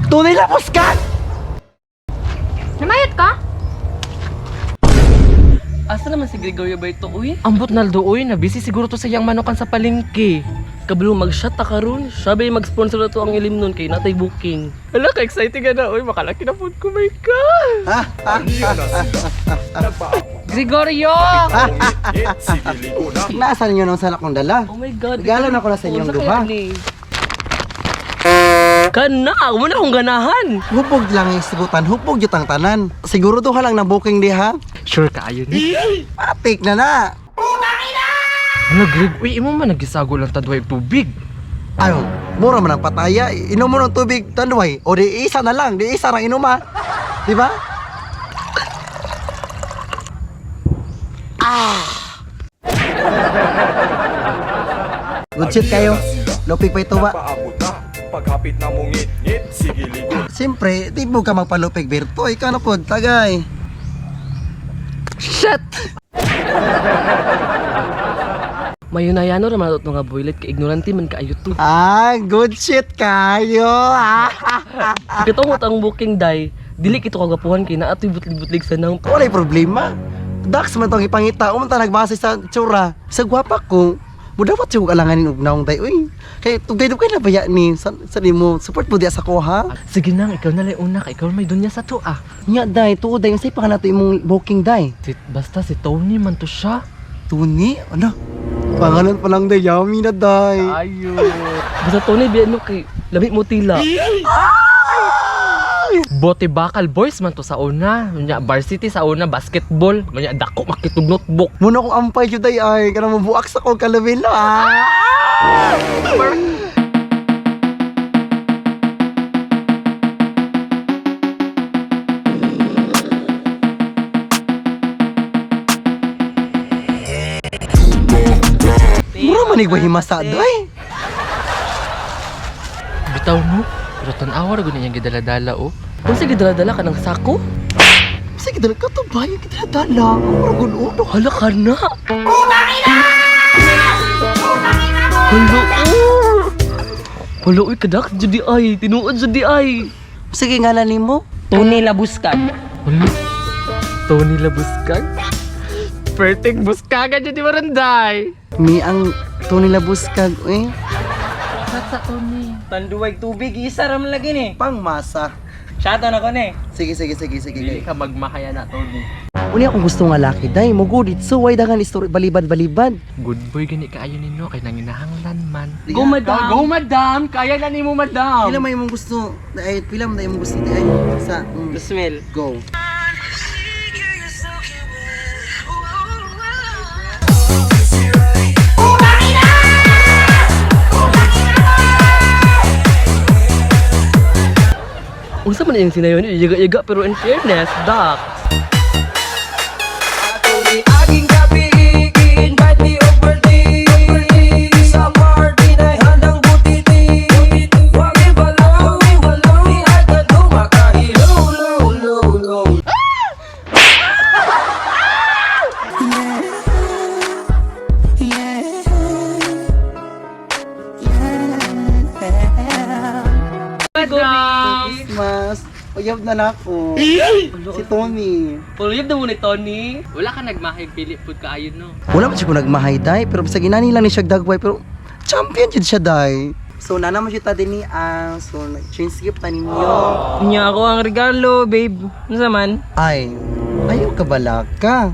Tunay na ka! Namayot ka? Asa naman si Gregorio ba ito, uy? Ambot Naldo oy, na busy siguro to sa iyang manukan sa palengke. Kabalo mag-shot ta karon. Siya ba'y mag-sponsor na to ang ilim nun kay natay booking. Hala, ka-excited ka na oy, makalaki na food ko, my God. Gregorio! Naasan ninyo nung sana kong dala? Oh my God. Regalo na ko na sa inyong Unsa kaya duha. ni? Kana, mo na akong ganahan. Hupog lang ang sigutan, hupog yung tanan. Siguro duha lang na booking diha. Sure ka ayo ni. Patik na na. Ano Greg, uy, imo man nagisago lang tadway tubig. Ayo, mura man ang pataya. Inom mo ng tubig, tanduay. O di isa na lang, di isa lang inuma. Di ba? Ah! Good shit kayo. Lupig pa ito ba? Paabot na, paghapit na mong ngit-ngit, sige ligo. Siyempre, di mo ka magpalupig, Berto. Ikaw na po, tagay. Shit! Mayunayano ra man ato nga boylet kay ignorante man kaayo to. Ah, good shit kayo. Ah. Katungot ang booking day, dili kito kagapuhan kay naa to'y butlig-butlig sa nang. Walay problema. Dax man tong ipangita, umanta nagbase sa tsura. Sa gwapa ko, mudawat siya alanganin og naong day. Uy, kay tugay kay nabaya ni sa nimo support mo diya sa ko ha. Sige nang, ikaw na lang una, kay ikaw may dunya sa to ah. Nya day, tuod day unsay pa ka nato imong booking day. Si, basta si Tony man to siya. Tuni, ano? Pangalan pa lang day, yummy na day. Ayo. Basta Tony biya no kay lami mo tila. Bote bakal boys man to sa una. Unya varsity sa una basketball. Unya dako makitog notebook. Muna kong ampay jud day ay kanang mabuak sa kong kalabila. Ah! Mura man igwa himasa day. Bitaw no. Pero tan-awa ra gud niyang gidala-dala oh. Unsa gidala-dala ka ng sako? Sige, dala ka to ba? Yung dala. Mura gud ulo. Hala ka na. Hala oh. Hala uy kadak jud di ay, tinuod jud di ay. Sige nga na nimo. Tony Labuskan. Hala. Tony Labuskag. Perfect buskagan jud di maranday. Mi ang Tony Labuskag eh. Sa Tony. Tanduwag tubig, isa ram lagi ni. Pangmasa. Shoutout na ko ni. Sige, sige, sige, sige. Dili ka magmahaya na Tony. Uni akong gusto nga laki day, mugudit so way dangan istorya balibad-balibad. Good boy gani kaayo nino kay nanginahanglan man. Go madam. Go madam, kaya na nimo madam. Pila may imong gusto? Ay, pila man imong gusto di ay sa Smell. go. Unsa man iyang sinayon, yaga-yaga pero in fairness, dak. Christmas. Uyab na na ako. Si Tony. Puluyab na mo ni Tony. Wala ka nagmahay pili pud kaayo no. Wala man siya ko nagmahay day, pero bisag inani lang ni siya dagway pero champion jud siya day. So nana man siya ta dinhi ah, so nag-change gift ta ninyo. Nya ako ang regalo, babe. Unsa man? Ay, ayaw ka balaka.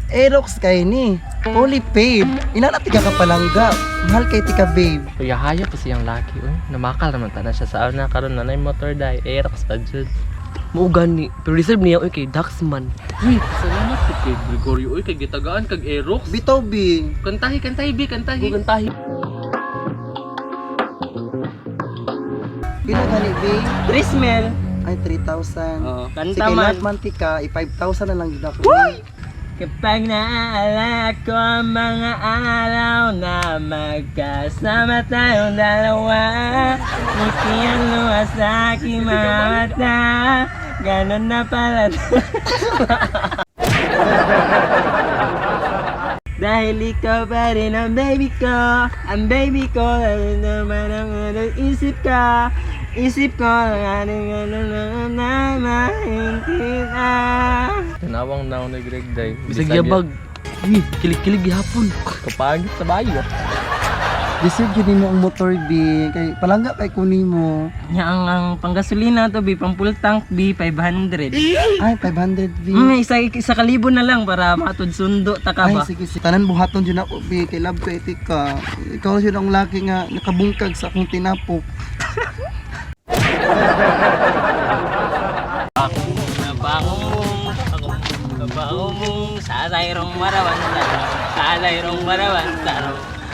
Aerox kay ni. Fully paid. Inana tika ka palangga. Mahal kay tika babe. Kaya pa siyang laki oy. Namakal naman tanan siya sa una karon nanay motor day. Aerox pa jud. Mao gani, pero deserve niya oy kay Daxman. Uy, salamat pud kay Gregorio oy kay gitagaan kag Aerox. Bitaw bi. Kantahi, kantahi bi, kantahi. Go kantahi. Pila gani babe? Trismel. Ay 3,000. Oo, kanta Sige, man. lahat man tika, i-5,000 na lang jud ako. Kapag naaalala ko ang mga araw na magkasama tayong dalawa, ngiti ang luha sa aking mga mata. Ganon na pala. Dahil ikaw pa rin ang baby ko. Ang baby ko, lalo naman ang unang isip ka. Isip ko na na na na na na. Tinawang naon ni Greg day. Bisag yabag. Uy, kilig-kilig gihapon. Kapagit sa bayo. Deserve yun nimo ang motor, B. Kay palangga kay kunin mo. Nya ang panggasolina to bi, pang full tank bi 500. Ay, 500, B. Isa kalibo na lang para matud sundo ta ka Ay, ba. sige, sige. Tanan buhaton dyan ako, B. Kay love ko iti ka. Ikaw yun ang laki nga nakabungkag sa akong tinapok. Kabakong sa sayrong marawan sa sayrong marawan.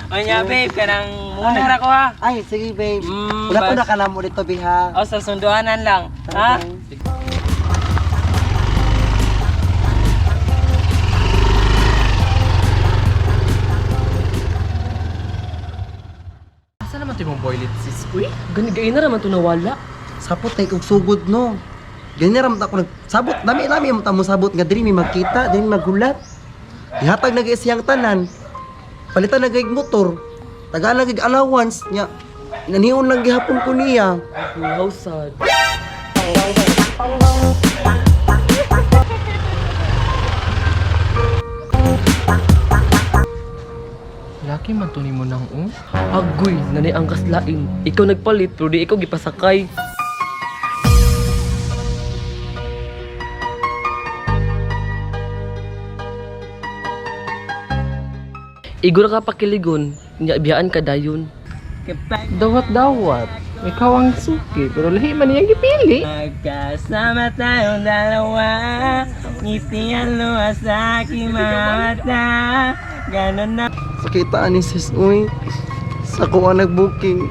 Onya babe, kanang muna ra ko ha. Ay, sige, babe. Mm, Wala ko bas- na ka mo dito, B, ha? O sa sunduanan lang, ha? Asa naman to yung boilet sis? Uy, Gani gay na raman to nawala. Sapot na ikog sugod, no? Ganyan ramta ko nagsabot. Dami-dami ang tamo sabot nga diri may magkita, diri may maghulat. Ihatag na gay siyang tanan. Palitan na gay motor. Tagaan na gay allowance nya. Nanion lang gihapon ko niya. How sad. Laki man to nimo nang oh. Agoy, nanay ang kaslain. Ikaw nagpalit pero di ikaw gipasakay. Igor ka pakiligon, nya biyaan ka dayon. Kapag Dawat-dawat. Ikaw ang suki, pero lahi man niyang gipili. magkasama tayong dalawa, ngiti ang luha sa aking mga mata. Ganon na. Sakita ani sis, uy. Sa ko ang nag-booking.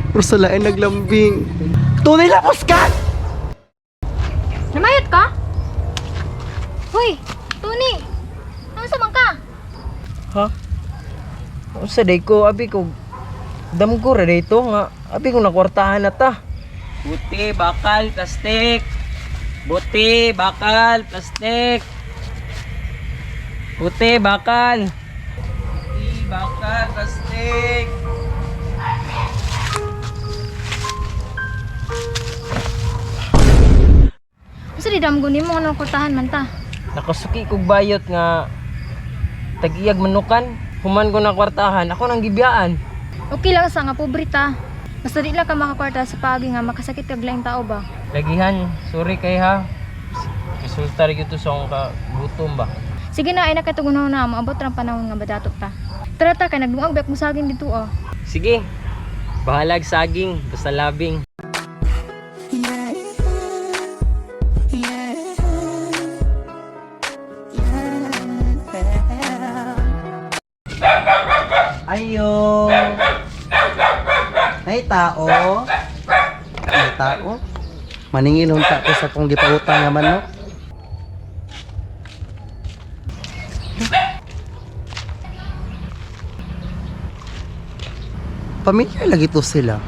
Pero sa lain naglambing. Tunay lapos ka! Namayot ka? Hoy, Tony! Ano sa man ka? Ha? Unsa day ko abi ko damgo ra day to nga abi ko nakwartahan na ta. Buti, bakal, plastik. Buti, bakal, plastik. Buti, bakal. Buti, bakal, plastik. Unsa di damgo nimo nga kurtahan man ta? Nakasuki kog bayot nga tag-iyag manukan. Human ko nakwartahan, ako nang gibiyaan. Okay lang sa nga pobre ta. Basta di lang ka makakwarta sa paagi nga makasakit kag laing tao ba. Lagihan, sorry kay ha. Resulta ra gyud to sa akong kagutom ba. Sige na ay nakatugunaw na moabot ra ang panahon nga badatok ta. Tara ta kay nagdungag ba akong saging dito oh. Sige. Bahalag saging, basta labing. Ayo. May tao. May tao. Maningil unta ko sa kong gipautang nga manok. Pamilyar lagi to sila.